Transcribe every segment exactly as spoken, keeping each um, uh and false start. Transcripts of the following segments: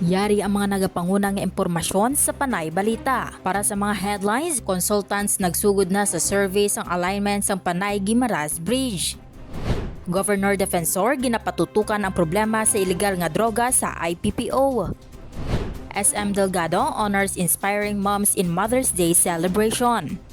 Yari ang mga nagapanguna nga impormasyon sa Panay Balita. Para sa mga headlines, consultants nagsugod na sa survey sang alignment sang Panay Guimaras Bridge. Governor Defensor ginapatutukan ang problema sa iligal nga droga sa I P P O. S M Delgado honors inspiring moms in Mother's Day celebration.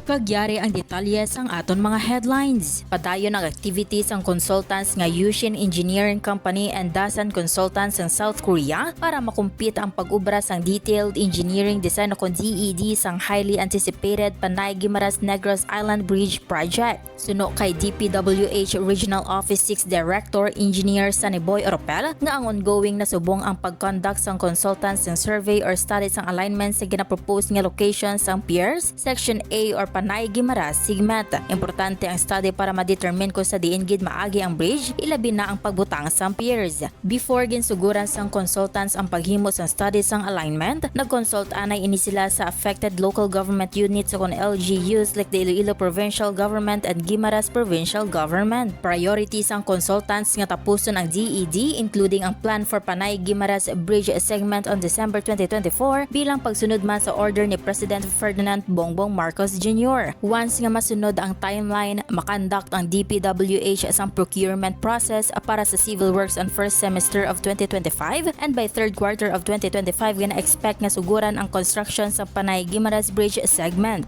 Kag yari ang detalye sang aton mga headlines. Padayon ang activities sang consultants nga Yushin Engineering Company and Dasan Consultants sang South Korea para makumpit ang pag-obra sang detailed engineering design o kon D E D sang highly anticipated Panay Guimaras Negros Island Bridge Project. Suno kay D P W H Regional Office six Director Engineer Sunny Boy Oropel nga ang ongoing na subong ang pag-conduct sang consultants sang survey or study sang alignment sa ginapropose nga location sang piers, Section A or Panay Guimaras segment. Importante ang study para ma-determine kung sa diin gid maagi ang bridge, ilabi na ang pagbutang sang piers. Before, ginsuguran sang consultants ang paghimo sang study sang alignment. Nag-consult anay ini sila sa affected local government units o kon L G Us like the Iloilo Provincial Government and Guimaras Provincial Government. Priority sang consultants nga tapuson ang D E D, including ang plan for Panay Guimaras Bridge segment on December twenty twenty-four, bilang pagsunod man sa order ni President Ferdinand Bongbong Marcos Junior. Once nga masunod ang timeline, makonduct ang D P W H sang procurement process para sa civil works on first semester of twenty twenty-five, and by third quarter of twenty twenty-five gina-expect nga suguran ang construction sa Panay Guimaras Bridge segment.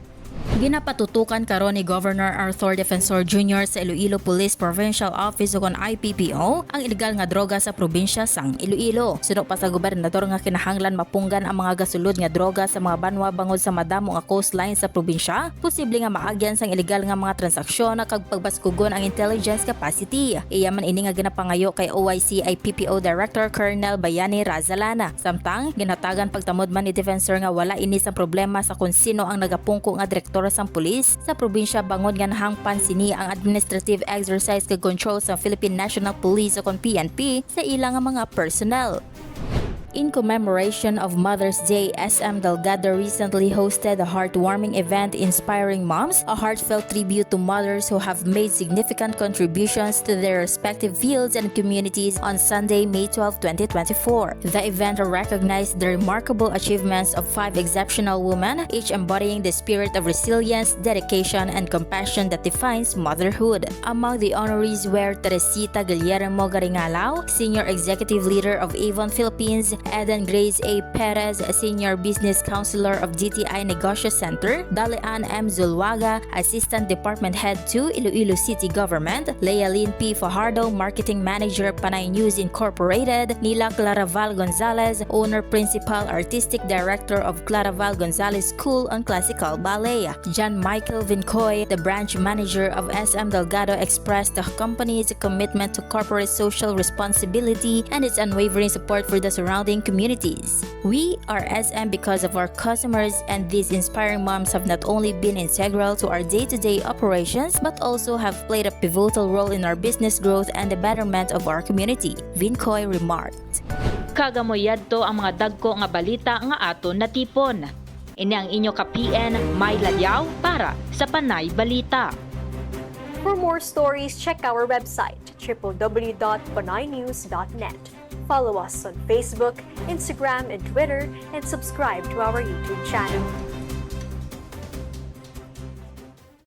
Ginapatutukan karon ni Governor Arthur Defensor Junior sa Iloilo Police Provincial Office ukon I P P O ang iligal nga droga sa probinsya sang Iloilo. Suno pa sa gobernador nga kinahanglan mapunggan ang mga gasulod nga droga sa mga banwa bangod sa madamo nga coastline sa probinsya, posible nga maagyan sang iligal nga mga transaksyon kag pagbaskugon ang intelligence capacity. Iya man ini nga ginapangayo kay O I C I P P O Director Colonel Bayani Razalan. Samtang, ginhatagan pagtamod man ni Defensor nga wala ini sang problema sa kon sino ang nagapungko nga direktor sang pulis sa probinsya bangod nga nahangpan sini ang administrative exercise kag control sa Philippine National Police o kon P N P sa ila nga mga personnel. In commemoration of Mother's Day, S M Delgado recently hosted a heartwarming event inspiring moms, a heartfelt tribute to mothers who have made significant contributions to their respective fields and communities on Sunday, May twelve, twenty twenty-four. The event recognized the remarkable achievements of five exceptional women, each embodying the spirit of resilience, dedication, and compassion that defines motherhood. Among the honorees were Teresita Guillermo Garingalao, Senior Executive Leader of Avon Philippines, Eden Grace A. Perez, Senior Business Counselor of D T I Negosyo Center, Dalian M. Zuluaga, Assistant Department Head two, Iloilo City Government, Lealyn P. Fajardo, Marketing Manager, Panay News Incorporated, Nila Claraval Gonzalez, Owner Principal Artistic Director of Claraval Gonzalez School and Classical Ballet, John Michael Vincoy, the Branch Manager of S M Delgado, expressed the company's commitment to corporate social responsibility and its unwavering support for the surrounding communities. We are S M because of our customers, and these inspiring moms have not only been integral to our day-to-day operations but also have played a pivotal role in our business growth and the betterment of our community, Vincoy remarked. Kag amo yadto ang mga dagko nga balita nga aton natipon. Ini ang inyo ka-P N, May Ladiao, para sa Panay Balita. For more stories, check our website, triple W dot panaynews dot net. Follow us on Facebook, Instagram, and Twitter, and subscribe to our YouTube channel.